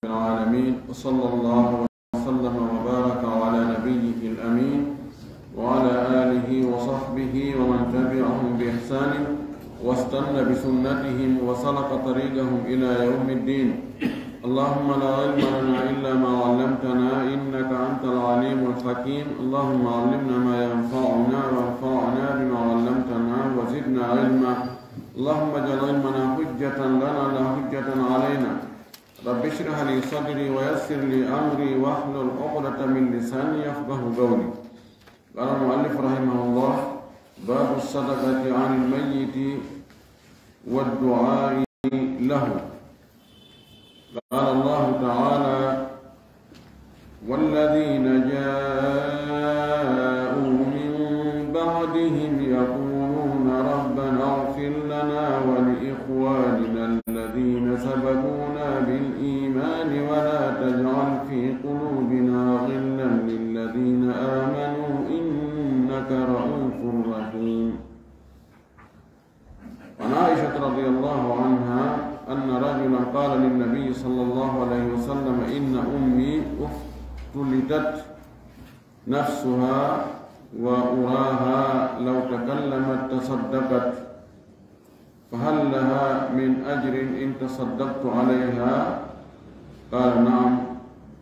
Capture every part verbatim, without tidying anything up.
العالمين، وصلى الله وسلم وبارك على نبيه الأمين وعلى آله وصحبه ومن تبعهم بإحسان واستن بسنتهم وسلك طريقهم إلى يوم الدين. اللهم لا علم لنا إلا ما علمتنا إنك أنت العليم الحكيم. اللهم علمنا ما ينفعنا وانفعنا بما علمتنا وزدنا علما. اللهم اجعل علمنا حجة لنا لا حجة علينا. رب اشرح لي صدري ويسر لي أمري واحلل عقدة من لساني يفقه قولي. قال المؤلف رحمه الله: باب الصدقة عن الميت والدعاء له. قال الله تعالى: والذين جاءوا من بعدهم يقولون ربنا اغفر لنا ولإخواننا الذين سبقونا بالإيمان ولا تجعل في قلوبنا غلا للذين آمنوا إنك رءوف رحيم. وعن عائشة رضي الله عنها أن رجلا قال للنبي صلى الله عليه وسلم: إن أمي افتلتت نفسها وأراها لو تكلمت تصدقت، فهل لها من أجر إن تصدقت عليها؟ قال: نعم.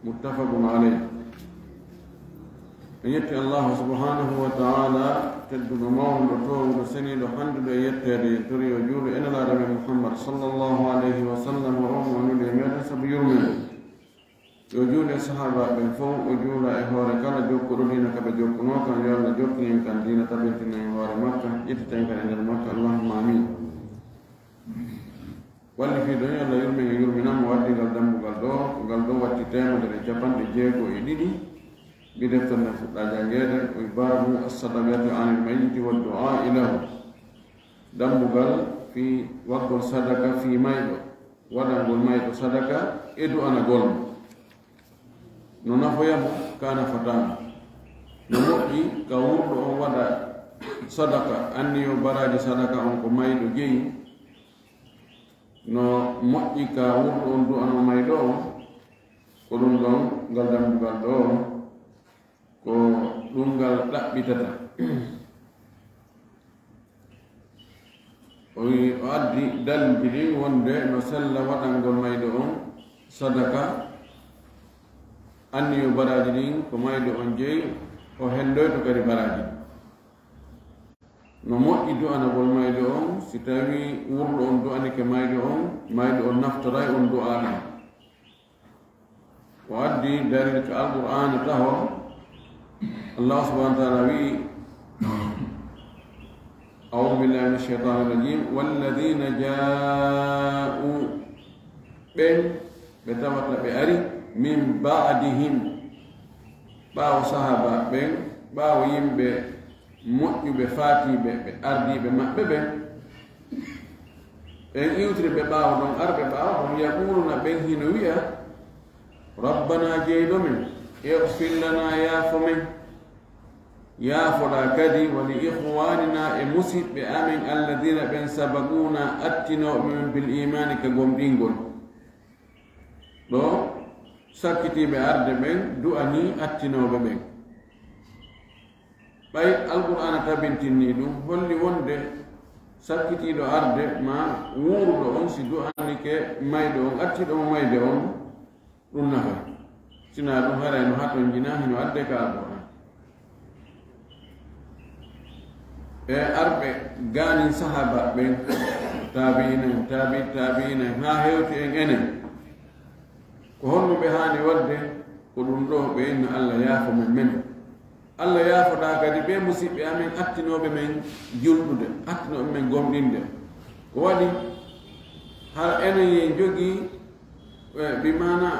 متفق عليه. En yetti Allahu subhanahu wa ta'ala, tedduɗo, mawnuɗo, toowuɗo, seniiɗo, hannduɗo e yetteede, en tori o juulu e Nelaaɗo men Muhammad sallallahu alayhi wa sallam, o on o nuli e meɗen sabu yurmeende. Yo juulu e sahaabaaɓe ɓen fow, o juula e hoore kala jokkuɗo diina ka ɓe jokkunoo kan. Yo Allah jokkin en kan diina, tabintin en hoore makka, ƴettita en kan e nder makka. Allahumma amin. Wallifiiɗo on, yo Allah yurmin e yurminan mo, o addi ngal dambugal ɗoo, ko ngal ɗoo watti teemedere e capanɗe jeego e ɗiɗi. Mbi deftere nden fuɗɗaa janngeede, o wi'i: باب الصدقة عن الميت والدعاء له. Dambugal fii waɗgol sadaka fii mayɗo, waɗangol mayɗo sadaka e du'anagol mo. No nafoya mo, ka nafataa mo. No moƴƴi ka wuurɗo on waɗa sadaka, anniyo baraaji sadaka on ko mayɗo jeyi. No moƴƴi ka wuurɗo on du'ano mayɗo on, ko ɗum ɗon ngal dambugal ɗoo, ko ɗum ngal ɗaɓɓitata. O wi-, o addi dalilji ɗin wonde no sella waɗangol mayɗo on sadaka, anniyo baraaji ɗin ko mayɗo on jeyi, o henndoyto kadi baraaji ɗin. No moƴƴi du'anagol mayɗo on, si tawii wuurɗo on du'anike mayɗo on, mayɗo on naftoray on du'aa ɗan. O addi dalil ka Alqur'aana taho. Allah subhanahu wa ta'ala wi'i, أعوذ بالله من الشيطان الرجيم. والذين جاءوا، ɓen ɓe tawata ɓe ari, من بعدهم، ɓaawo sahaaba ɓen, ɓaawo yimɓe moƴƴuɓe faatiiɓe, ɓe ardiiɓe maɓɓe ɓen. Ɓen iwtiri ɓe ɓaawo ɗon, arɓe ɓaawo ɗon, يقولون، ɓen hino wi'a, ربنا، jeyɗo men, اغفر لنا، yaafo men, yaafoɗaa kadi, ولإخواننا، e musiɓɓe amen, الذين، ɓen, سبقونا، attinooɓe men, بالإيمان، ka gomɗingol. Ɗoo, sakkitiiɓe arde ɓen du'anii attinooɓe ɓen. Ɓay Alqur'aana tabintinnii ɗum, holli wonde sakkitiiɗo arde maa wuuruɗo on, si du'anike mayɗo on, attiiɗo mo mayde on, ɗum nafay. Sinaa ɗum, haray no hatonjinaa, hino addee ka Alqur'aana. E arɓe gaanin sahaaba ɓen, taabi'iina en, taabi'i taabi'iina en, haa hewti en enen. Ko honno ɓe haani waɗde? Ko ɗum ɗoo, ɓe inna Allah yaafo men, men. Allah yaafoɗaa kadi ɓee musiɓɓe amen attinooɓe men julɗude, attinooɓe men gomɗinde. Ko waɗi? Hara enen en jogii, e, bi maana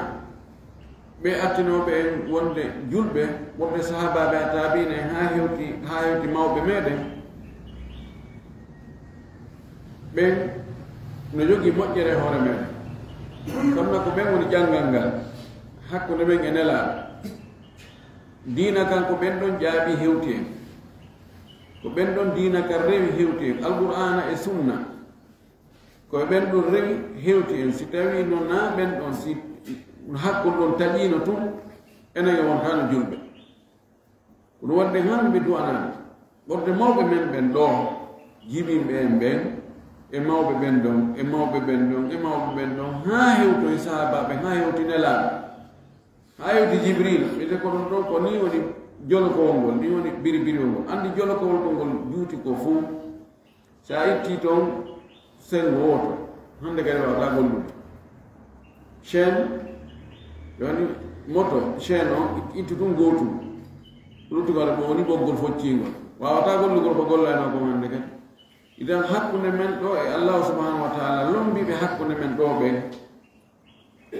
ɓe attinooɓe en wonde julɓe, wonde sahaabaaɓe, a taabiina en, haa hewti, haa hewti mawɓe meɗen, ɓen no jogii moƴƴere e hoore meɗen. Kono ko ɓen woni janngal ngal hakkunde men e Nelaaɗo. Diina kan ko ɓen ɗon jaaɓi hewti en. Ko ɓen ɗon diina kan rewi hewti en. Alqur'aana e sunna. Ko e ɓen ɗon rewi hewti en. Si tawii no naa ɓen ɗon, si Kono hakkol ɗon taƴiino tun, enen e wontaano julɓe. Kono wonde hannde ɓe du'anaade. Ɓorde mawɓe men ɓen ɗoo, jibinɓe en ɓen, e mawɓe ɓen ɗon, e mawɓe ɓen ɗon, e mawɓe ɓen ɗon, haa hewtoy sahaabaaɓe, haa hewti Nelaaɗo, haa hewti Jibriil. Ɓe ko ɗon ɗon, ko nii woni jolokowol ngol, nii woni biribiriwol ngol. Anndi jolokowol ko ngol juuti ko fuu. Si a ittii toon senngo wooto, hannde kadi waawataa gollude. Chaîne, yani moto, chaîne o, it-, ittu ɗum gootum. Luttugal ko woni ɓoggol focciingol. Waawataa gollugol ko gollanoo kon hannde kadi. Idan hakkunde men ɗoo e Allaahu subhaanahu wa taala, lombiiɓe hakkunde men ɗoo ɓee,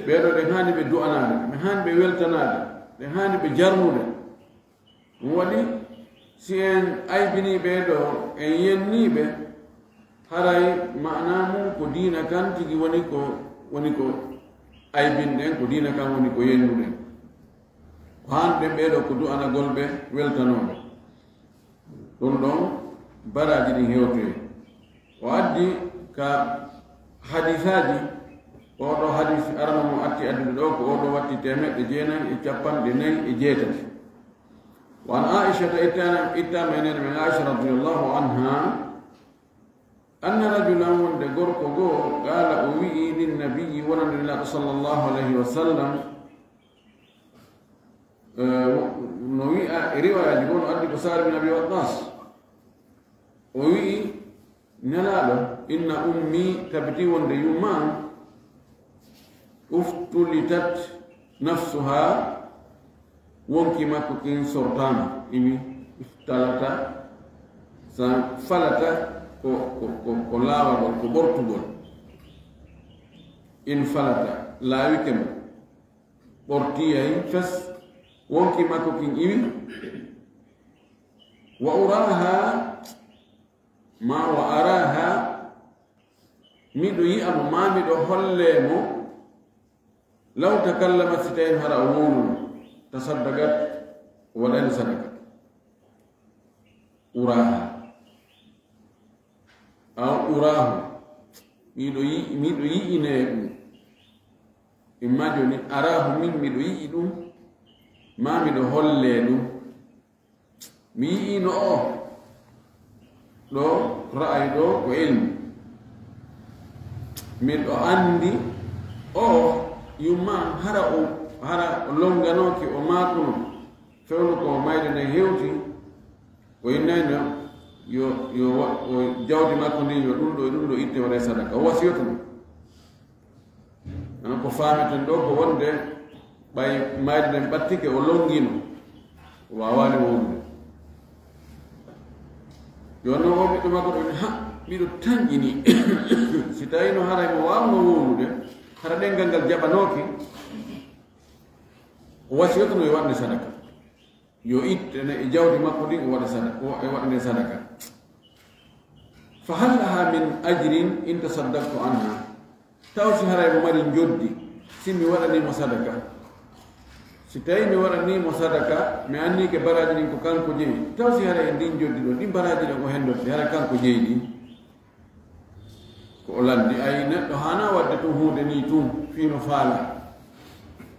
ɓee ɗoo ɗen haani ɓe du'anaade, ɓe haani ɓe weltanaade, ɓe haani ɓe jarnude. Ɗum waɗi, si en aybinii ɓee ɗoo, en yennii ɓe, haray maanaa mum ko diina kan tigi woni ko, woni ko aybinɗen, ko diina kan woni ko yennuɗen. Ko haanɗen ɓee ɗoo ko du'anagol ɓe, weltanoo ɓe. Ɗum ɗon baraaji ɗin hewtoyi. O addi ka hadisaaji, oo ɗoo hadis arano mo atti addude ɗoo, ko oo ɗoo watti teemeɗɗe jeenayi e capanɗe nayi e jeetati. Wa an Aishata, ittana, ittama e neene men Aisha radiyallahu anha, anna rajulan, wonde gorko goo, qaala, o wi'i, lin nabiyyi, wonande Nelaaɗo sallallahu alayhi wa sallam, eh, no wi'a e riwayaaji goo, no addi ko Sa'd bin Abi Waqqas. O wi'i, Nelaaɗo, inna ummi, tabiti wonde yumma am, uftulitat nafsuha, wonki makko kin sortaama, iwi, iftalata, sa falata ko, ko, ko, ko laawagol, ko ɓortugol. In falata, laawike mo, ɓortiyay fes, wonki makko kin iwi. Wa uraha, ma wa araha, miɗo yi'a mo, ma miɗo holle mo, law takallama, si tawi hara o wowluno, tasaddaqat, o waɗani sadaka. Uraha. Aw urahu. Miɗo yi-, miɗo yi'ine ɗum. Imma jooni, arahu, min miɗo yi'i ɗum, ma miɗo holle ɗum. Mi yi'ino o. Ɗo ra'ayi ɗo ko ilmu. Miɗo anndi o yumma am hara o, hara o lonnganooki, o maakuno. Fewndo ko mayde nden hewti, o innayno yo, yo wa-, o jawdi makko ndin, yo ɗum ɗo e ɗum ɗo itte, waɗe sadaka. O wasiyoto ɗum. Kono ko faameten ɗo ko wonde ɓay mayde nden ɓattike, o longino, o waawaani wowlude. Jooni noon o ɓiɗɗo makko ɗo, ha, miɗo tanƴini. Si tawii no haray mo waawno wowlude, hara ɗengal ngal jaɓanooki, o wasiyoto no e waɗde sadaka. Yo itte ne e jawdi makko ndin, o waɗa sadaka, o, e waɗa nden sadaka. Fa hal laha min ajrin in tasaddaqtu anha? Taw si haray mo mari njoddi, si mi waɗanii mo sadaka? Si tawii mi waɗanii mo sadaka, mi anniike baraaji ɗin ko kanko jeyi, taw si haray e ndin njoddi ɗon, ɗin baraaji ɗin o hendoto, haray kanko jeyi ɗin? Ko o lanndi, ay, neɗɗo haanaa waɗde tun huunde nii tun, fii no faala.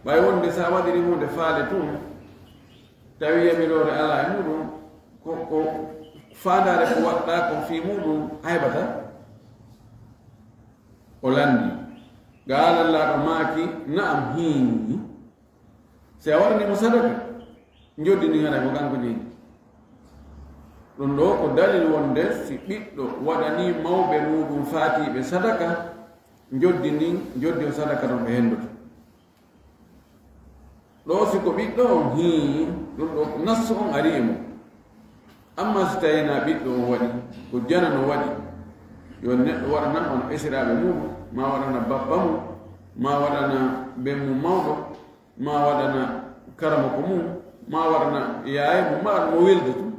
Ɓay wonde si a waɗiri huunde faale tun, tawi yamiroore alaa e muɗum, ko, ko faandaare ko waɗɗaa kon fii muɗum a heɓata? O lanndi. Ga Lallaaɗo maaki, na'am, hii. Si a waɗanii mo sadaka, njoddi ndin haray ko kanko jeyi. Ɗum ɗoo ko dalil wonde si ɓiɗɗo waɗanii mawɓe muɗum faatiiɓe sadaka, njoddi ndin, njoddi on sadaka ɗon ɓe hendoto. Ɗoo si ko ɓiɗɗo on, hii, ɗum ɗoo ko nassu on arii e mum. Amma si tawii na ɓiɗɗo on waɗi, ko janano waɗi, yo neɗɗo waɗana hono esiraaɓe muɗum, maa waɗana bappa mum, maa waɗana ben mum mawɗo, maa waɗana karamoko mum, maa waɗana yaaye mum, maa waɗa mo welde tun.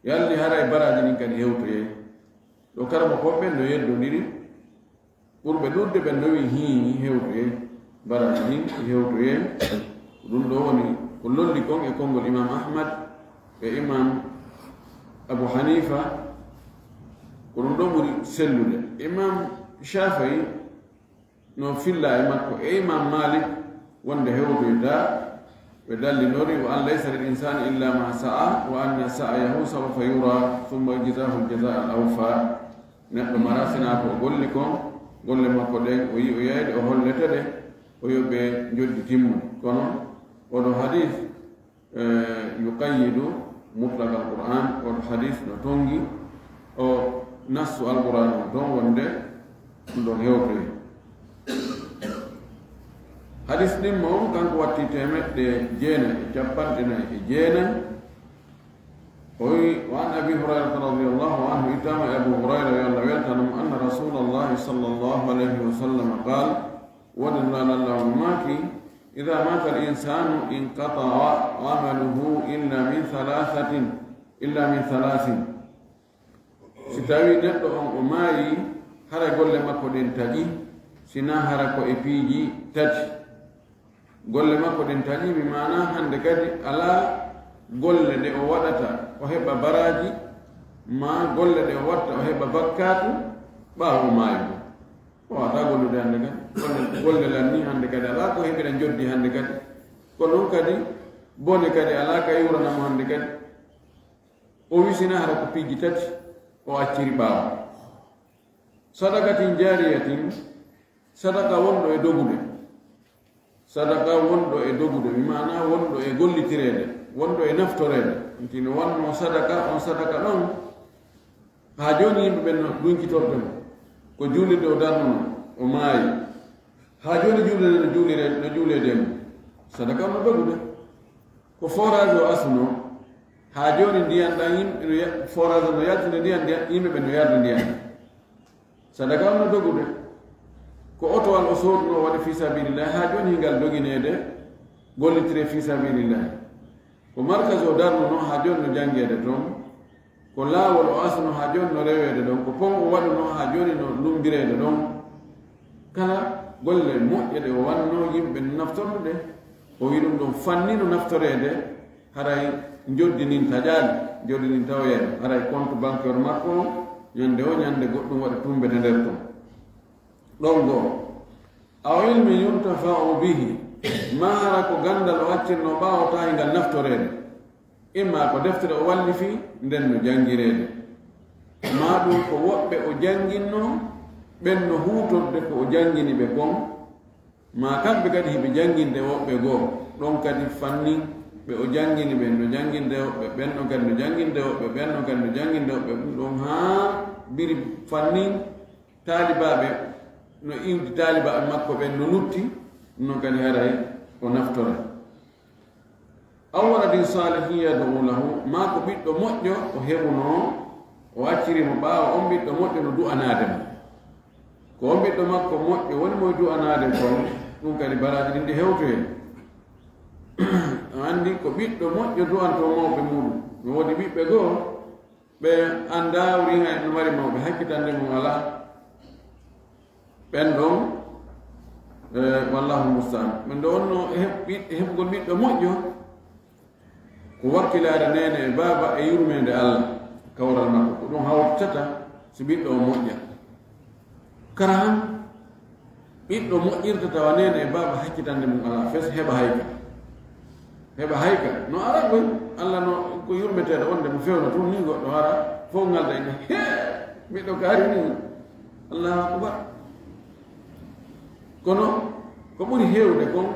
Yalli haray baraaji ɗin kadi hewtoyay. Ɗo karamokooɓe ɓen no yeddondiri, ɓurɓe ɗuuɗude ɓen no wi'i hii hewtoyay. Baraaji ɗin hewtoyay. Ko ɗum ɗoo woni ko lolli kon e konngol Imaam Ahmad e Imaam Abu Hanifa. Ko ɗum ɗoo ɓuri sellude. Imaam Shaafi'i No filla e makko e Imam Malik wonde hewtoyta, ɓe dallindori: "Wa an laysa lil insani illa ma sa'a, wa anna sa'yahu sawfa yura, thumma yujzahu al-jazaa al-awfa." Neɗɗo mara sina ko o golli kon, golle makko ɗen o yi'oyay ɗe, o hollete ɗe, o yoɓe njoddi timmuɗi. Kono oɗo hadith, eh, yuqayyidu mutlaq al-Qur'an, oɗo hadith no tongi o nassu al-Qur'an on ton wonde ɗum ɗon hewtoyi. Hadith ɗimmo on kanko watti temeɗɗe jeenayi e capanɗe nayi e jeenayi. O wi: "Wa an Abi Hurayrata radiyallahu anhu", ittama e Abu Hurayra, yo Allah weltano mo, "anna Rasulallahi sallallahu alayhi wa sallam qaal", wonde Nulaaɗo Allah on maaki: "Idha mata al-insanu inqata'a amaluhu illa min thalathatin, illa min thalathin." Si tawi neɗɗo on o maayi, hara golle makko ɗen taƴi, sina hara ko e piiji tati. Golle makko ɗen taƴi, mi maana hande kadi alaa golle ɗe o waɗata, o heɓa baraaji, ma golle ɗe o watta, o heɓa bakkaatu, ɓaawo o maayi ko. O wata gollude hande kadi. Golle, golle lan ni hande kadi alaa ko heɓira njoddi hande kadi. Ko non kadi, bone kadi alaa ka yuurana mo hande kadi. O wisina hara ko piiji tati, o acciri ɓaawo. Sadaqatin jariyatin, sadaka wonɗo e dogude. Sadaka wonɗo e dogude, mi maana wonɗo e gollitireede, wonɗo e naftoreede. Nti no wonno sadaka, on sadaka ɗon, haa jooni yimɓe ɓen no dunkitorde mo. Ko juulirde o darnuno, o maayi. Haa jooni juulirde no juulire, no juuleede mo. Sadaka on no dogude. Ko forage o asuno, haa jooni ndiyan ɗan yimɓe no ya-, forage on no yaltude ndiyan, ndiyan, yimɓe ɓen no yarde ndiyan. Sadaka on no dogude. Ko otowal o sooduno o waɗi fi sabilillah, haa jooni hingal dogineede, gollitire fi sabilillah. Ko markaz o darnuno, haa jooni no janngeede toon. Ko laawol o asuno, haa jooni no reweede ɗon. Ko pon o waɗuno, haa jooni no lummbireede ɗon. Kala golle moƴƴe ɗe o wanno yimɓe no naftorde ɗe, o wi ɗum ɗon fanni no naftoreede, haray njoddi ndin taƴaali, njoddi ndin tawoyaali, haray compte bancaire makko on, ñande o ñande goɗɗum waɗa tumbete nder ton. Ɗon goo, aw ilmin yuntafa'u bihi, maa hara ko ganndal o accirno ɓaawo tawi ngal naftoreede. Imma ko deftere o wallifi, nden no janngireede. Maa ɗum ko woɓɓe o jannginno, ɓen no huutorde ko o janngini ɓe kon, maa kamɓe kadi hiɓe jannginde woɓɓe goo, ɗon kadi fanni ɓe o janngini ɓen no jannginde woɓɓe, ɓen ɗon kadi no jannginde woɓɓe, ɓen ɗon kadi no jannginde woɓɓe, ɗum ɗon haa biri fanni taalibaaɓe no iwdi taalibaaɓe makko ɓen no lutti, non kadi haray o naftora. Aw waladin salihin yad'u lahu, maa ko ɓiɗɗo moƴƴo o heɓuno, o acciri mo ɓaawo on ɓiɗɗo moƴƴo no du'anaade mo. Ko on ɓiɗɗo makko moƴƴo woni mo du'anaade kon, ɗum kadi baraaji ɗin ɗi hewtoyee. A anndi ko ɓiɗɗo moƴƴo du'antoo mawɓe muuɗum. No woodi ɓiɓɓe goo, ɓe anndaa wuri hay no mari mawɓe, hakkitannde mum alaa. Ɓen ɗon, eh, wallahu musta'an. Ɓen ɗo wonno heɓ-, ɓiɗ-, heɓugol ɓiɗɗo moƴƴo, ko wakkilaare neene e baaba e yurmeende Allah, kawral makko. Ko ɗum hawtata si ɓiɗɗo o moƴƴa. Kara han, ɓiɗɗo moƴƴirta tawa neene e baaba hakkitannde mum alaa, fes heɓa hayka. Heɓa hayka. No ara koy, Allah no ko yurmeteeɗo wonde mo fewna tun ni goɗɗo ara, fof ngalda ina, "Hee, ɓiɗɗo kaari ni." Allahu akbar. Kono, ko ɓuri heewde kon,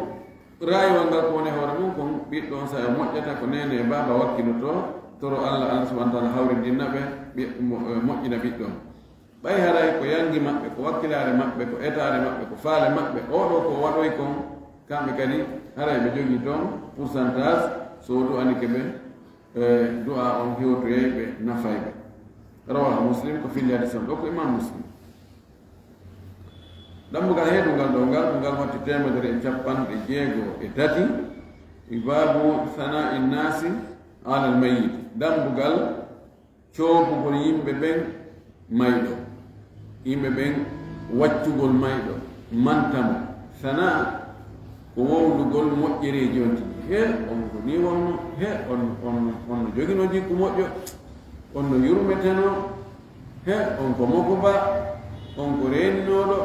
raayuwal ngal ko woni e hoore mum kon, ɓiɗɗo on sa e moƴƴata ko neene e baaba wakkilotoo, toro Allah, Allah subhanahu wa ta'ala hawrindinna ɓe, ɓi-, mo-, moƴƴina ɓiɗɗo on. Ɓay haray ko yangi maɓɓe, ko wakkilaare maɓɓe, ko etaare maɓɓe, ko faale maɓɓe, oo ɗoo ko waɗoy kon, kamɓe kadi haray ɓe jogii toon pourcentage, so o du'anike ɓe, e, du'a on hewtoyay ɓe, nafay ɓe. Rawahu Muslim, ko findi hadis on ɗoo ko Imam Muslim. Dambugal heedungal ɗoo ngal, ko ngal watti teemedere e capanɗe jeego e tati, e baabu sana'i nnaasi alal mayyit. Dambugal coobugol yimɓe ɓen mayɗo, yimɓe ɓen waccugol mayɗo, manta mo. Sana ko wowlugol moƴƴereeji on tigi. He, on ko ni wonno, he, on, on, on no joginoo jikku moƴƴo, on no yurmeteno, he, on ko mokoba, on ko reeninooɗo.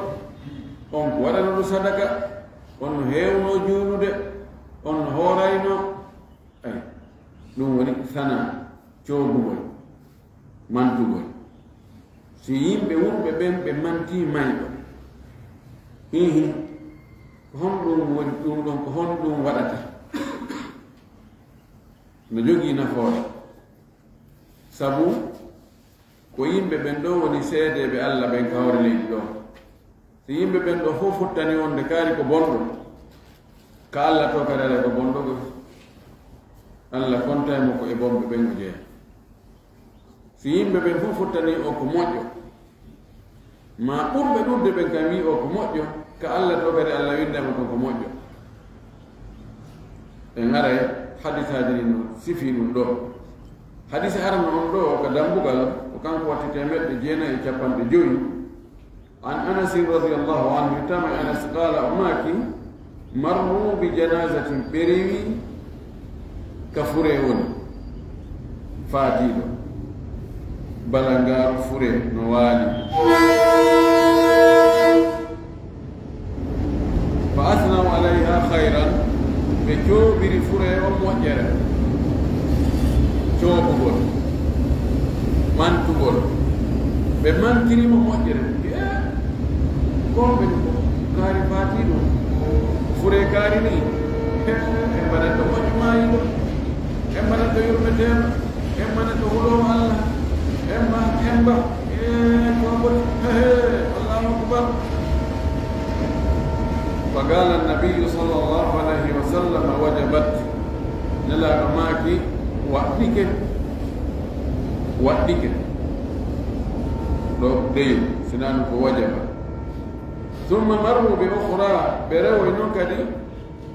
On ko waɗanooɗo sadaka, on no heewnoo juulude, on no hoorayno. Ay, ɗum woni sana coobugol, mantugol. Si yimɓe wurɓe ɓen ɓe mantii mayɗo, hihi, ko honɗum woni ɗum ɗon, ko honɗum waɗata? No jogii nafoore. Sabu ko yimɓe ɓen ɗoo woni seedeeɓe Alla ɓen ka hoore leydi ɗoo. Si yimɓe ɓen ɗoo fof fottani wonde kaari ko bonɗo, ka Alla to kadi alaa ko bonɗo ko. Alla konta e mo ko e bonɓe ɓen o jeyaa. Si yimɓe ɓen fof fottani o ko moƴƴo, ma ɓurɓe ɗuuɗude ɓen kam wi'i o ko moƴƴo, ka Alla to kadi Alla winndama kon ko moƴƴo. En aray hadisaaji ɗin no sifii ɗum ɗoo. Hadis arano on ɗoo ka dambugal, ko kanko watti teemeɗɗe jeenayi e capanɗe jowi. An Anasin radiyallahu anhu, tama Anas qala, o maaki, marru bi janazatin, ɓe rewi ka fure woni faatiiɗo, balangaaru fure no waali. Fa asnaw alayha khayran, ɓe coobiri fure on moƴƴere, coobugol, mantugol. Ɓe mantiri mo moƴƴere. Ee, ko ɓen ko kaari faatiiɗo, fure kaari ni. Ee, en mbaɗat ɗo moƴƴo maayiiɗo, en mbaɗat ɗo yurmeteeɗo. Emma neɗɗo huloowo Allah. Emma, emma. Ee, ko boni. He, he. Allahu akbar. Fa qala an-nabiyyu sallallahu alayhi wa sallam, wajabat. Nelaaɗo maaki, waɗɗike. Waɗɗike. Ɗo deyu, sinano ko wajaba. Thumma marru bi ukhra, ɓe rewoy non kadi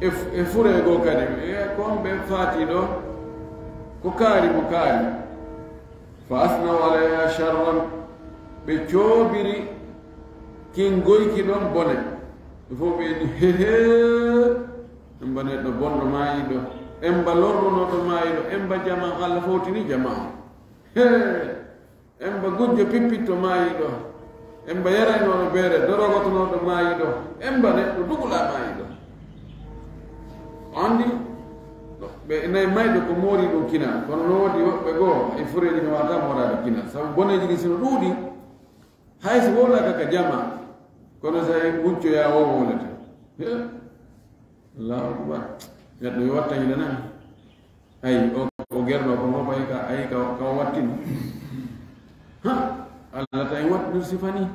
e f-, e fure goo kadi. E ko on ɓe faati ɗo? Ko kaari mo kaari. Fa asnaw alayha sharran, ɓe coobiri kin goyki ɗon bone. Ɓe fof ɓe ni, he, he, emba neɗɗo bonɗo maayi ɗo, emba lorrunooɗo maayi ɗo, emba jama, Allah fowtini jama. He, emba gujjo pippitto maayi ɗo, emba yaraynooɗo beere, dorogotonooɗo maayi ɗo, emba neɗɗo dugula maayi ɗo. Anndi, ɓe nayi mayɓe ko moori ɗum kinal, kono no woodi woɓɓe goo, e fureeji no waata mooraade kinal. Sabu boneeji ɗi sino ɗuuɗi, hay so wowlaaka ka jama, kono so ay wuccoyaa o wowlata. He? Allahu akbar. Neɗɗo yo watta hila nan. Ay, o, o gerɗo ko mo bay ka, ay, ka, ka o wattino. Ha? Allah tawi wattude sifa ni.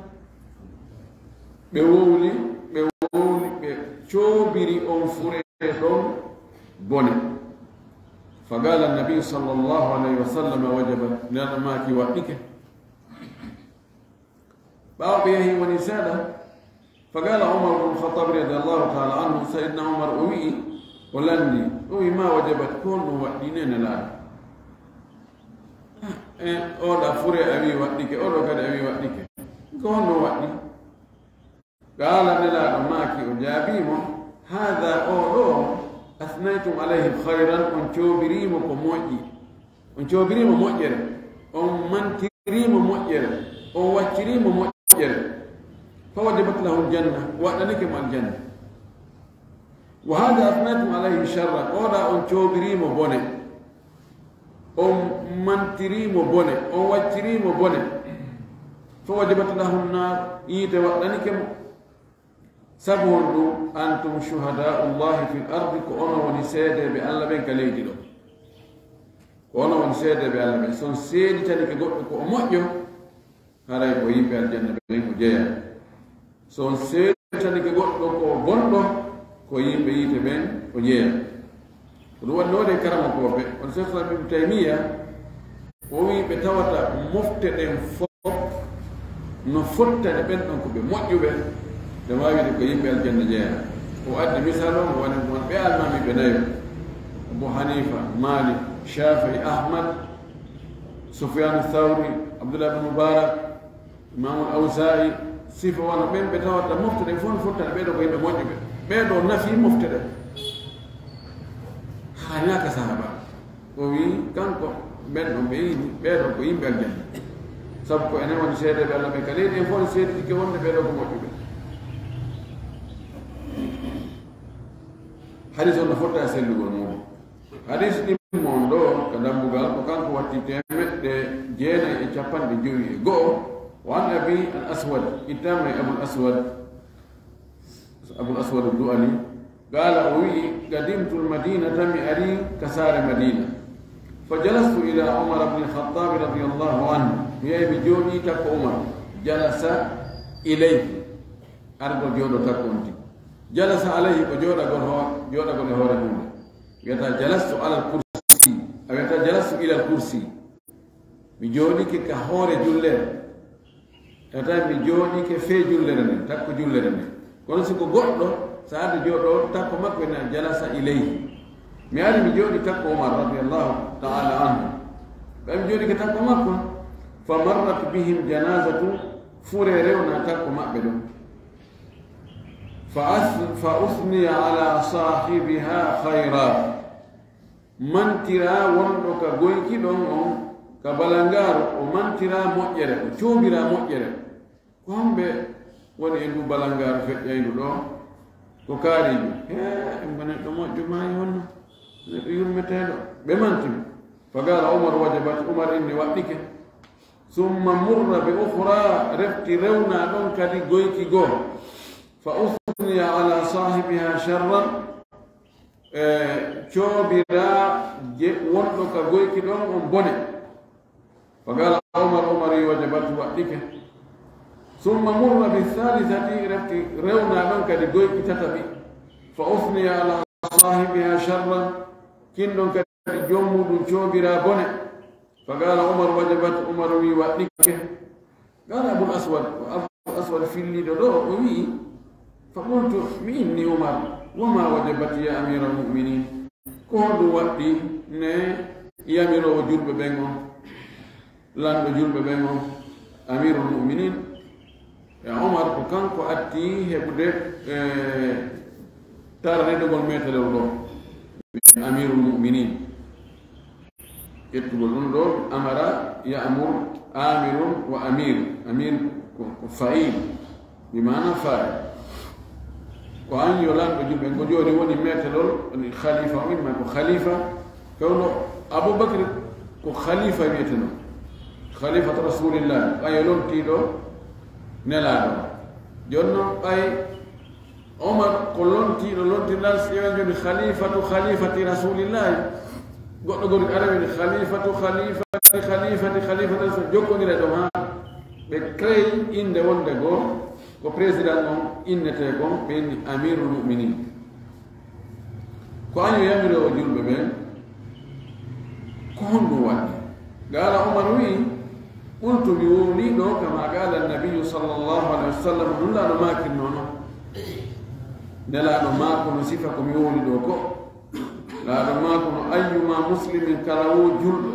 Ɓe wowli, ɓe wowli, ɓe coobiri on fure ɗon bone. Fa qala an-nabi sallallahu alayhi wa sallam, wajabat, Nelaaɗo maaki waɗɗike. Ɓaawo ɓe yahi woni seeɗa, fa qala Umar ibn Khattab radiyallahu ta'ala anhu, Sayyidina Umar o wi'i, o lanndi, o wi'i, ma wajabat, ko honɗum waɗɗi ne Nelaaɗo? E, oɗa fure a wi'i waɗɗike, oɗo kadi a wi'i waɗɗike. Ko honɗum waɗɗi? Qala, Nelaaɗo maaki, o jaabii mo, hadha, o ɗo, asnaytum alayhi khayran, on coobiriimo ko moƴƴi. On coobiriimo moƴƴere, on mantiriimo moƴƴere, on wacciriimo moƴƴere. Fa wajabat lahu aljanna, waɗɗanike mo aljanna. Wa hadha asnaytum alayhi sharran, oɗa on coobiriimo bone, on mantiriimo bone, on wacciriimo bone. Fa wajabat lahu annar, yiite waɗɗanike mo. Sabu honɗum? Antum shuhada'ullahi fil ardi, ko onon woni seedeeɓe Allah ɓen ka leydi ɗo. Ko onon woni seedeeɓe Allah ɓen. So on seeditanike goɗɗo ko o moƴƴo, haray ko yimɓe aljanna ɓen o jeyaa. So on seeditanike goɗɗo ko o bonɗo, ko yimɓe yiite ɓen o jeyaa. Ko ɗum waɗi no waɗi karamokooɓe, on Cheikh Islam Ibn Taymiyya, o wi'i ɓe tawata mofte ɗen fof no fottani ɓen ɗon ko ɓe moƴƴuɓe, ɓe waawi wi'ude ko yimɓe aljanna jeyaa. O addi misal on, woni won ɓe almaamiiɓe nayo, Abu Hanifa, Malik, Shafi'i, Ahmad, Sufyan Thawri, Abdullah ibn Mubarak, Imamul Awza'i, sifa wano ɓen ɓe tawata mofte ɗen fof no fottani ɓee ɗoo ko yimɓe moƴƴuɓe. Ɓee ɗoo nafi mofte ɗen. Haanaaka sahaba. O wi'i, kanko, ɓen ɗon ɓe yiɗi, ɓee ɗoo ko yimɓe aljanna. Sabu ko enen woni seedeeɓe Allah ɓen ka leydi, en fof en seeditike wonde ɓee ɗoo ko moƴƴuɓe. Hadis on no fotta e sellugol muɗum. Hadis ɗimmo on ɗo ka dambugal ko kanko watti temeɗɗe jeenayi e capanɗe jowi e go'o. Wa an Abi al Aswad, ittama e Abul Aswad, Abul Aswad Du'ali, qala, o wi'i, qadimtu al Madinata, mi ari ka saare Madina. Fa jalastu ila Umar ibn al-Khattab radiyallahu anhu. Mi yahi mi jooɗi takko Umar. Jalasa ilayhi. Argo jooɗo takko on tigi. Jalasa alayhi ko jooɗagol ho-, jooɗagol e hoore huunde. Wiyata jalastu alal kursi. A wiyata jalastu ilal kursi. Mi jooɗike ka hoore jullere. Tata mi jooɗike fee jullere nden, takko jullere nden. Kono si ko goɗɗo, so arde jooɗo takko makko ene jalasa ilayhi. Mi ari mi jooɗi takko Umar radiyallahu ta'ala anhu. Ɓe mi jooɗike takko makko. Fa marrat bihim janazatu, fure rewna takko maɓɓe ɗon. Fa as-, fa usniya ala sahibiha khayra. Mantira wonɗo ka goyki ɗon on, ka balangaaru, o mantira moƴƴere, o coobira moƴƴere. Ko homɓe woni e ndu balangaaru feƴƴayndu ɗo? Ko kaariijo. He, emba neɗɗo moƴƴo maayi honno? Neɗɗo yurmeteeɗo. Ɓe manti mo. Fa qala Umar, wajabat, Umar inni waɗɗike. Summa murra bi ukhra, refti rewna ɗon kadi goyki goo. Fa usniya ala sahibiha sharran, e coobira je wonɗo ka goyki ɗon on bone. Fa qala Umar, Umar wi wajabat, waɗɗike. Summa murra bi thalithati, refti rewna ɗon kadi goyki tataɓi. Fa usniya ala sahibiha sharran, kin ɗon kadi jom muɗum coobira bone. Fa qala Umar, wajabat, Umar wi waɗɗike. Qala Abul Aswad, ko Abul Aswad filliiɗo ɗo, o wi'i, fa qultu, mi inni Umar, wa ma wajabat ya amiral mu'minin? Ko honɗum waɗɗi ne yamiroowo julɓe ɓen on, lanɗo julɓe ɓen on, amirul mu'minin? E Umar ko kanko atti heɓude, e, taranidogol metelewol ɗo, amirul mu'minin. Ƴettugol ɗum ɗo, amara, ya'mur, amirun wa amir. Amir ko, ko fa'il, bi maana fa'il. Ko an yo lanɗo julɓe, ko jooni woni metelol, woni khalifa, o imma ko khalifa. Fewndo Abubakar ko khalifa wiyeteno. Khalifatu Rasulillah, ɓay o lontiiɗo Nelaaɗo. Jooni non ɓay Omar ko lontiiɗo, lontinal si ƴeewen jooni khalifatu khalifati Rasulillahi. Goɗɗo goni ara woni khalifatu khalifati khalifati khalifati Rasul, jokkondira ɗum haa ɓe créé innde wonde goo ko président on innetee kon, ɓe inni Amirul Mu'minin. Ko an yo yamiroowo julɓe ɓen, ko honɗum waɗi? Qaala Umar wi'i, qultu, mi wowlii ɗo, kama qaala Nabiyyu sallallahu alayhi wa sallam, ɗum Nelaaɗo maakirnoo non. Nelaaɗo maako no sifa ko mi wowli ɗo ko. Nelaaɗo maako no, ayyuma muslimin, kala wo julɗo,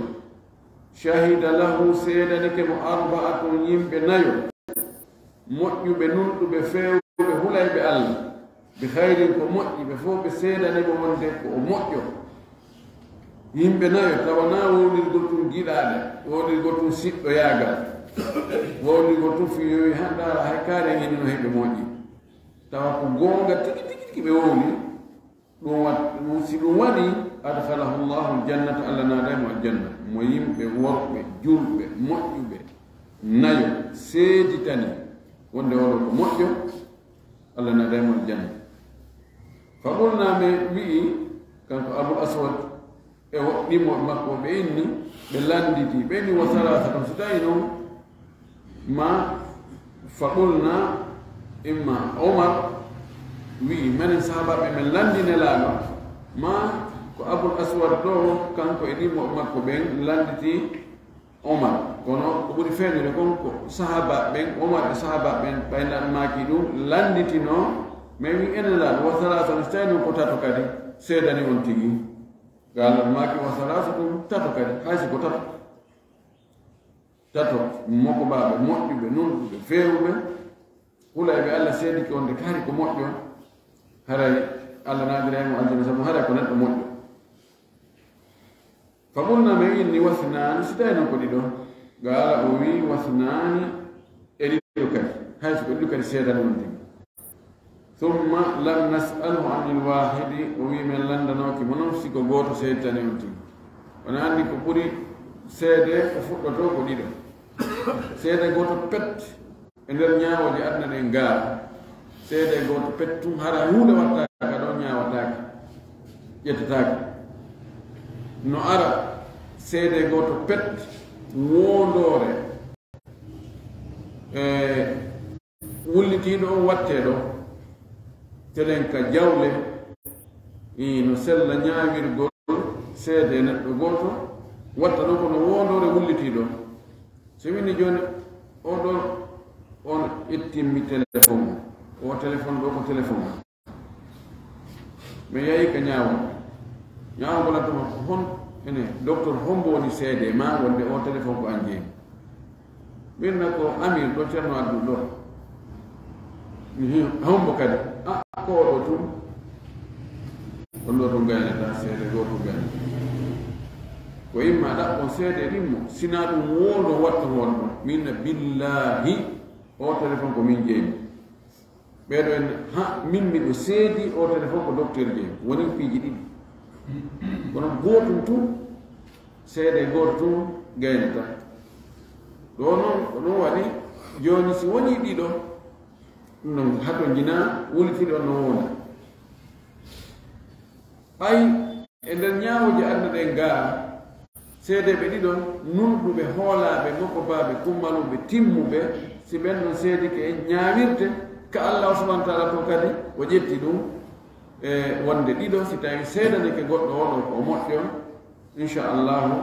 shahida lahu, seedanike mo, arba'atun, yimɓe nayo, moƴƴuɓe, nunɗuɓe, feewɓe, hulayɓe Allah, bi khayrin, ko moƴƴi, ɓe fof ɓe seedani mo wonde ko o moƴƴo. Yimɓe nayo, tawa na wowlirgol tun giɗaaɗe, wowlirgol tun siɗɗoyaagal, wowlirgol tun fii yo wi hanɗa hara hay kaari en hino heɓe moƴƴi. Tawa ko goonga tigi tigi tigi ɓe wowli, ɗum wat-, ɗum si ɗum waɗi, adkhalahu Allahu aljannata, Allah naada mo aljanna. Mo yimɓe worɓe, julɓe, moƴƴuɓe, nayo seeditani wonde oɗo ko moƴƴo, Allah naada mo aljanna. Fa qulna, men wi'i, kanko Abul Aswad e woɗɗimo makko, ɓe inni, ɓe landiti, ɓe inni, wa thalathatun, so tawi non, ma, fa qulna, imma Omar wi'i, menen sahaabaaɓe men landi Nelaaɗo, ma ko Abul Aswad ɗo, kanko e ɗimo makko ɓen landiti Omar. Kono ko ɓuri feeñude kon ko sahaabaaɓe ɓen, Omar e sahaabaaɓe ɓen, ɓay Nelaaɗo maaki ɗum, landitino, men wi'i enen Nelaaɗo, wa thalathatun, so tawi non ko tato kadi, seedani on tigi. Nelaaɗo maaki, wa thalathatun, tato kadi, hay si ko tato. Tato, mokobaaɓe, moƴƴuɓe, nunɗuɓe, feewuɓe, hulayɓe Allah seedike wonde kaari ko moƴƴo, haray Allah naadiray mo aljanna, sabu haray ko neɗɗo moƴƴo. Fa qulna, men inni, wathnaani, si tawi non ko ɗiɗo? Qaala, o wi'i, wathnaani, e ɗiɗo kadi, hay so ko ɗiɗo kadi seedani on tigi. Summa lam nas'alhu anil waahidi, o wi men lanndanooki mo non si ko gooto seeditani on tigi. Wona anndi ko ɓuri seede, ko fuɗɗotoo ko ɗiɗo. Seede gooto pet e nder ñaawooje aduna ɗen gaa, seede gooto pet tun hara huunde wattaaka ɗon, ñaawataake, ƴettataake. No ara seede gooto pet woondoore e wullitiiɗo on wattee ɗo, telen ka jawle, ii, no sella ñaawirgol seede neɗɗo gooto, watta ɗon kono woondoore wullitiiɗo. So mi ni jooni, oo ɗoo, on ittimmi telefon o. Oo telefon ɗoo ko telefon o. Mi yahi ka ñaawo. Ñaawo ko latuma ko hon, ene, docteur, hombo woni seede ma wonde oo telefon ko an jeyi? Min na ko Amir ɗo, Ceerno Abdul ɗo. Mhm. Hombo kadi? A, ko oɗo tun. On ɗo tun gaynata seede goo tun gaynata. Ko imma ɗaɓɓon seede ɗin mo, sina ɗum woondo wattu hoon ɗo. Min na billaahi, oo telefon ko min jeyi. Ɓeeɗo en, ha, min miɗo seedi oo telefon ko docteur jeyi. Woni piiji ɗiɗi. Kono gootum tun, seede gooto tun gaynata. Ɗo noon, ko ɗum waɗi, jooni si wonii ɗiɗo, ɗum noon hato njinaa, wulitiiɗo no wona. Ɓay e nder ñaawooje aduna ɗen gaa, seedeeɓe ɗiɗo nunɗuɓe, hoolaaɓe, mokobaaɓe, kummaluɓe, timmuɓe, si ɓen ɗon seedike, ñaawirte ka Allah subhanahu wa taala to kadi, o ƴetti ɗum, e wonde ɗiɗo, si tawi seedanike goɗɗo oo ɗoo ko o moƴƴo, inchallahu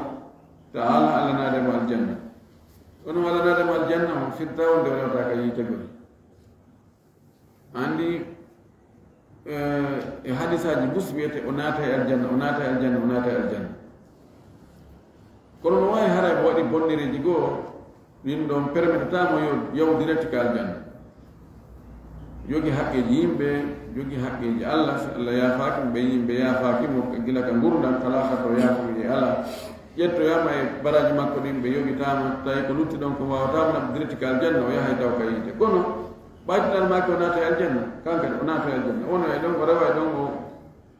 taala, Allah naade mo aljanna. Kono wala naade mo aljanna, on firtawnde o rewata ka yiite gol. Anndi, eh, e hadisaaji bus wiyete, "O naatay aljanna, o naatay aljanna, o naatay aljanna." Kono no waawi haray mo waɗi bonnereeji goo, ɗin ɗon permetata mo yo, yaw direct ka aljanna. Yogi haqqeeji yimɓe, yogi haqqeeji Allah, si Allah yaafaaki mo, ɓe yimɓe yaafaaki mo, gila ka ngurndan, kala ka to yaafuye Allah. Ƴettoyaama e baraaji makko ɗin, ɓe yogitaama, tawi ko lutti ɗon ko waawataa mo naɓde direct ka aljanna, o yahay taw ka yiite. Kono, ɓaytinan maaki o naata e aljanna, kankadi o naata e aljanna. O wona e ɗon, o rewa e ɗon, o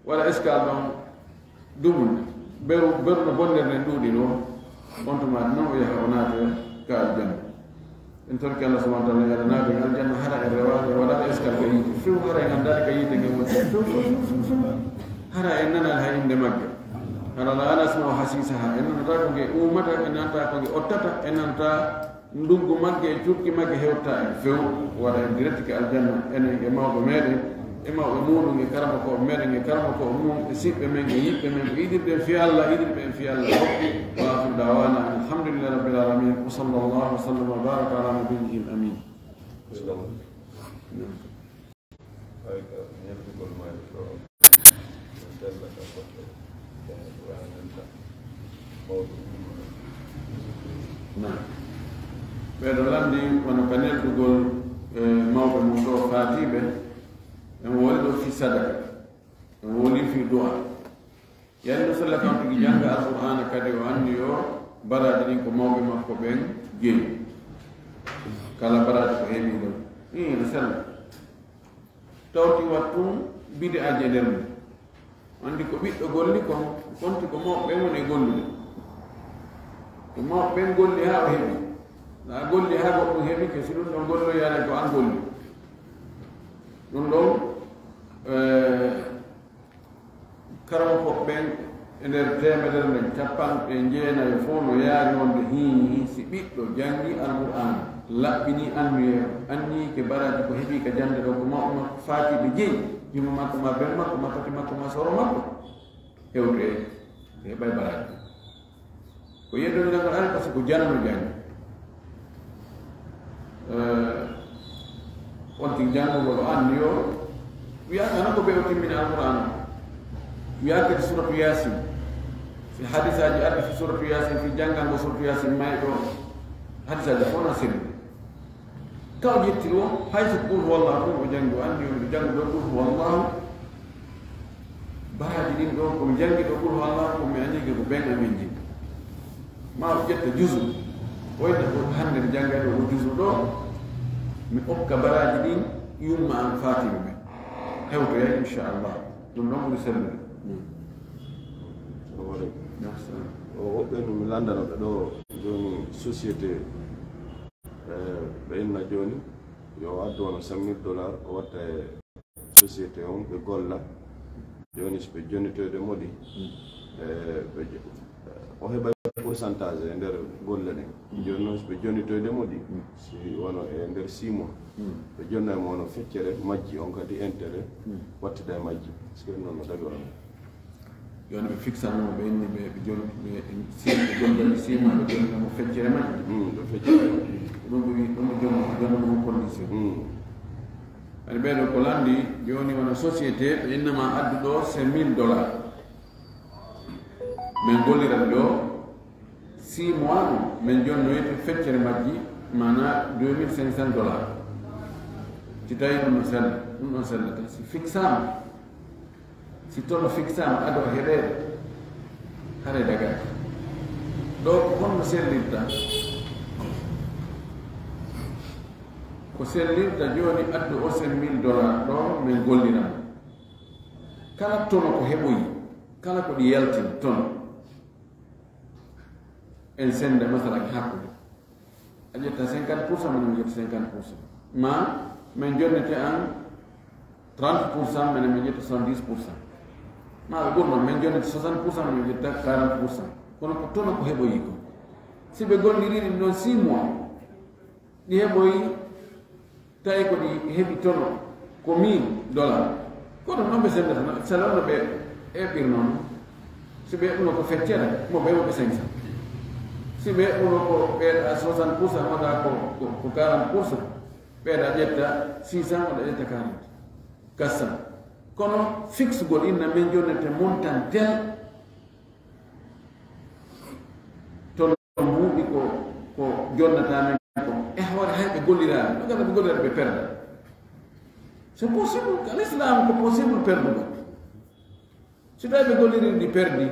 waɗa escale ɗon, dumunde. Beru, beru no bonnere nden ɗuuɗi ɗo, on tuma noon o yaha o naata ka aljanna. En torki Allah subhanahu wa taala, yo Allah naatnu en aljanna, hara en rewaani, en waɗaaka escale ka yiite. Few hara en anndaali ka yiite ngen woni. Few, few, few, few, few. Hara en nanaali hay innde magge. Hara la anasma'u hasiisaha. En nanataa ko nge uumata, en nanataa ko nge ottata, en nanataa nduggu magge e cuurki magge hewta en. Few, waɗa en direct ka aljanna, enen e mawɓe meɗen. E mawɓe muɗum, e karamokooɓe meɗen, e karamokooɓe mum, e siɓɓe men, e yiɓɓe men, ko yiɗirɗen fii Allah, yiɗirɓe en fii Allah fof. Wa aakhiru da'waana anil hamdulillahi rabbil aalamiin. Wa sallallaahu wa sallama wa baaraka alaa nabiyyihil amiin. Naam. Ɓeeɗo lanndi wano ka neldugol, eh, mawɓe mum ɗo faatiiɓe, en woli ɗo fii sadaka, en woli fii du'a. Yalno sella kam tigi jannga Alqur'aana kadi o anndi yo baraaji ɗin ko mawɓe makko ɓen jeyi. Kala baraaji ko heɓi ɗon. Ii, no sella. Tawti wattu bid'aaji e nder mum. Anndi ko ɓiɗɗo golli kon, konti ko mawɓe ɓen woni e gollude. Ko mawɓe ɓen golli haa o heɓi. Na a golli haa goɗɗum heɓi ke, si ɗum ɗon golloyaare ko an golli. Ɗum ɗon, eh, karamokooɓe ɓen e nder teemedere nden, capanɗe jeenayo fof no yaari wonde hii, si ɓiɗɗo janngi Alqur'aana, laɓɓini anniyeere, anniyi ke baraaji ko heɓi ka jannde ɗo, ko mawɓe makko faatiiɓe jeyi, juma makko ma ben makko ma tati makko ma soro makko, hewtoyay, heɓay baraaji. Ko yeddondiral ngal ari, par ce que ko janano janngi. Eh, on tigi janngugol o anndi yo, wiyaaka hana ko ɓe o timmina Alqur'aana. Wiyaaka kadi suratu Yaasin. Si hadisaaji ardi fi suratu Yaasin, fi janngango suratu Yaasin may ɗo. Hadisaaji fof na sirri. Taw ƴetti ɗo, hay so qul huwallahu ɗum o janngi, o anndi yo miɗo janngude qul huwallahu. Baraaji ɗin ɗo, ko mi janngi ɗo qul huwallahu, ko mi anndi ko ben amin jin. Ma o ƴetta juzu. O inna ko hannde mi jannga ɗo o juzu ɗo. Mi okka baraaji ɗin yumma an faatiiɓe ɓen. hewtoya, inchallah. Ɗum noon ɓuri sellude. O woɓɓe no mi lanndanoɓe ɗo, joni société, eh, ɓe inna joni yo addu wano cinq mille dollars, o watta e société on, ɓe golla. Joni so ɓe jonnitoyde moɗi, eh, ɓe jo-, o heɓa pourcentage e nder golle ɗen. Joni noon so ɓe jonnitoyde moɗi, si wano e nder six mois, ɓe jonna e mo wano feccere majji on kadi intérêt, wattida e majji. Est-ce que noon no dagi wano? Yo no ɓe fixanoo, ɓe inni ɓe, ɓe jon-, ɓe si-, ɓe jonndani six mois, ɓe jonnani mo feccere majji. Mm, ɓe feccere majji. Ɗum ɓe wi-, ɗum ɓe jon-, jonnani mo condition. Mm. Ani ɓee ɗo ko lanndi, jooni wano société, ɓe innama addu ɗo cinq mille dollars. Min gollirat ɗo six mois ɗum, min jonnoyta feccere majji, mana deux mille cinq cents dollars. Si tawi ɗum no sella, ɗum ɗon sellata, si fixama, si tono fixama ado heɓeede, haray dagaaki. Ɗo ko honno sellirta? Ko sellirta jooni addu o cinq mille dollars ɗo min golliramo. Kala tono ko heɓoyi, kala ko ɗi yaltini tono. En senda masalan hakkude. A ƴetta cinquante pour cent, minen mi ƴetta cinquante pour cent. Ma, min jonnete an trente pour cent, minen mi ƴetta soixante-dix pour cent. Ma ɓe ɓurno, min jonnete soixante pour cent, minen mi ƴetta quarante pour cent. Kono ko tono ko heɓoyi ko. Si ɓe golliri ɗum ɗon six mois, ɗi heɓoyi, tawi ko ɗi heɓi tono ko mille dollars. Kono noon ɓe sendata, no, selon no ɓe eɓɓir noon. Si ɓe uno ko feccere, mo ɓe woɓɓe cinq cents. Si ɓe uno ko ɓeeɗa soixante pour cent, wona ko, ko, ko quarante pour cent, ɓeeɗa ƴetta six cents, wona ƴetta quarante, quatre cents. Kono fixgol inna min jonnete montant tel, tono mbuuɗi ko, ko jonnata men ko. E hoore hay ɓe golliraani. Ɗo gasa ɓe golliraani ɓe perda. C'est possible, ka l'islam ko possible perdugol. Si tawi ɓe golliri ɗi perdi,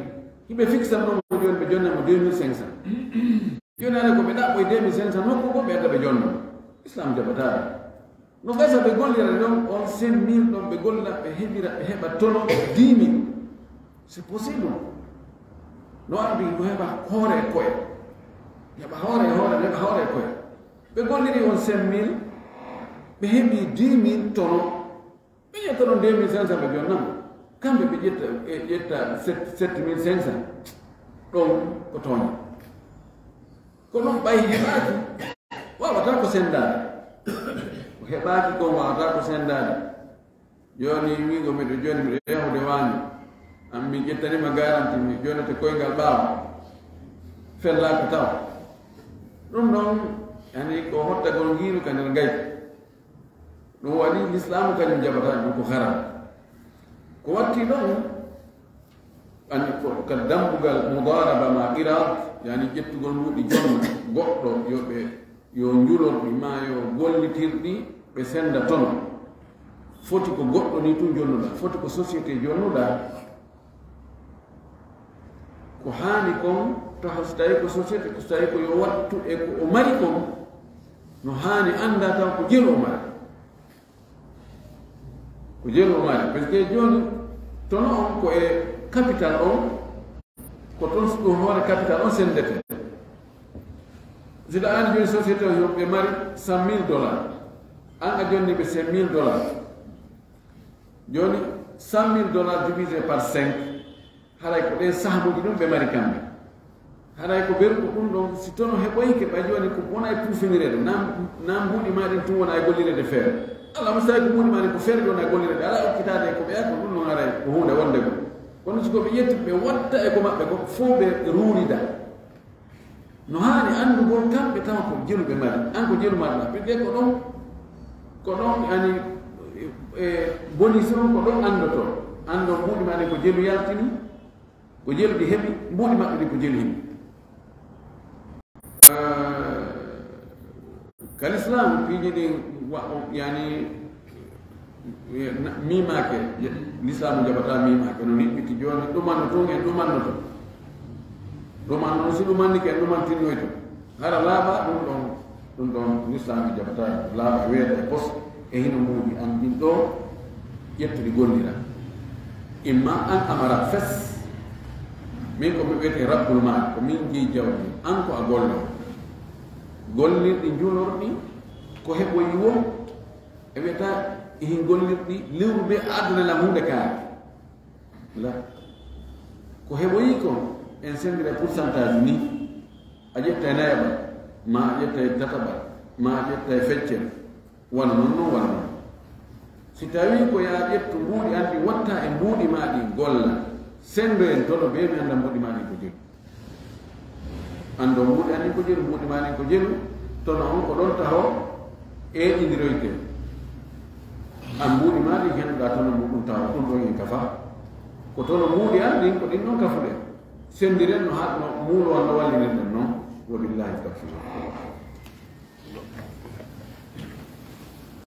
hiɓe fixan ɗon mo jooni ɓe jonna mo deux mille cinq cents. Jooni hannde ko ɓe ɗaɓɓoy deux mille cinq cents nokku ko ɓe adda ɓe jonna. Islam jaɓataani. No gasa ɓe gollira ɗon on cinq mille ɗon ɓe golla ɓe heɓira ɓe heɓa tono dix mille. C'est possible. No ardi ko heɓa hoore e koye. Heɓa hoore e hoore, heɓa hoore e koye. Ɓe golliri on cinq mille, ɓe heɓi dix mille tono. Ɓe ƴetta ɗon deux mille cinq cents ɓe jonnama. Kamɓe ɓe ƴetta, ɓe ƴetta sept, sept mille cinq cents. Ɗon ko tooña. Ko ɗum ɓay heɓaaki, wawata ko sendaade. Ko heɓaaki kon wawata ko sendaade. Jooni wiigo miɗo jooni miɗo yahude waaño. An mi ƴettanima garanti, mi jonnete koyngal ɓaawo. Fellaaka taw. Ɗum ɗon, yani ko hottagol ngiiru ka nder ngayka. Ɗum waɗi lislaamu kañum jaɓata ɗum ko haram. Ko watti ɗon, ani ko ka dambugal mudaraba ma qirad, yani ƴettugol mbuuɗi jonna goɗɗo yo ɓe, yo njulorɗi ma yo gollitirɗi ɓe senda tono. Foti ko goɗɗo ni tun jonnuɗa, foti ko société jonnuɗa. Ko haani kon, taho so tawi ko société, ko so tawi ko yo wattu e ko o mari kon, no haani annda taw ko jelu o mari. Ko jelu o mari. Parce que jooni, tono on ko e capital on, ko toon so ɗum hoore capital on sendete. Sila an jooni société o yo ɓe mari cent mille dollars. An a jonni ɓe cinq mille dollars. Jooni, cent mille dollars divisé par cinq, haray ko ɗen sahmuji ɗum ɓe mari kamɓe. Haray ko ɓeru ko ɗum ɗon, si tono heɓoyke ɓay jooni ko wona e puufinireede, na, na mbuuɗi ma ɗin tun wona e gollireede feere. Alla mo sawi ko mbuuɗi ma ɗin ko feere ɗi wona e gollireede, ala okkitaade ko ɓeya ko ɗum ɗon haray ko huunde wonde ko. Kono si ko ɓe ƴetti ɓe watta e ko maɓɓe ko, fof ɓe ruurida. No haani anndugol kamɓe tawa ko jelu ɓe mari, an ko jelu marɗa. Ɓe ko ɗon, ko ɗon ani, e, bonus on ko ɗon anndotoo. Anndoo mbuuɗi ma ɗin ko jelu yaltini, ko jelu ɗi heɓi, mbuuɗi maɓɓe ɗin ko jelu heɓi. Eh, ka l'islam piiji ɗin wa-, yani, miimaake, lislaamu jaɓataa miimaake, no niɓɓiti jooni, ɗumanno tun en ɗumannoto. Ɗuman noon, si ɗumannike en ɗumantinnoyto. Hara laaɓa, ɗum ɗon, ɗum ɗon lislaamu jaɓataa, laaɓa weeta e pos, e hino mbuuɗi an ɗin ɗo, Ƴettuɗi gollira. Imma an amara fes, min ko mi wiyete rabbul maal, ko min jeyi jawdi, an ko a gollo. Gollirɗi njulorɗi, ko heɓoyi wo, e wiyata ihin gollirɗi lewru be aduna la hunde kaari. La. Ko heɓoyi ko, en sendira pourcentage ni, a ƴetta e nayaɓal, ma a ƴetta e tataɓal, ma a ƴetta e feccere. Wano non non wano non. Si tawi ko yaa ƴettu mbuuɗi an ɗi watta e mbuuɗi ma ɗi golla, sendo en tono be mi annda mbuuɗi ma ɗin ko jelu. Anndo mbuuɗi an ɗin ko jelu, mbuuɗi ma ɗin ko jelu, tono on ko ɗon taho eeƴindiroyte. An mbuuɗi ma ɗin hennduɗa tono muɗum taho, ɗum ɗon en kafa. Ko tono mbuuɗi an ɗin ko ɗin ɗon kafuɗe. Sendiren no haɗno muulo an no walliren ɗon non, wa billahi tawfiq.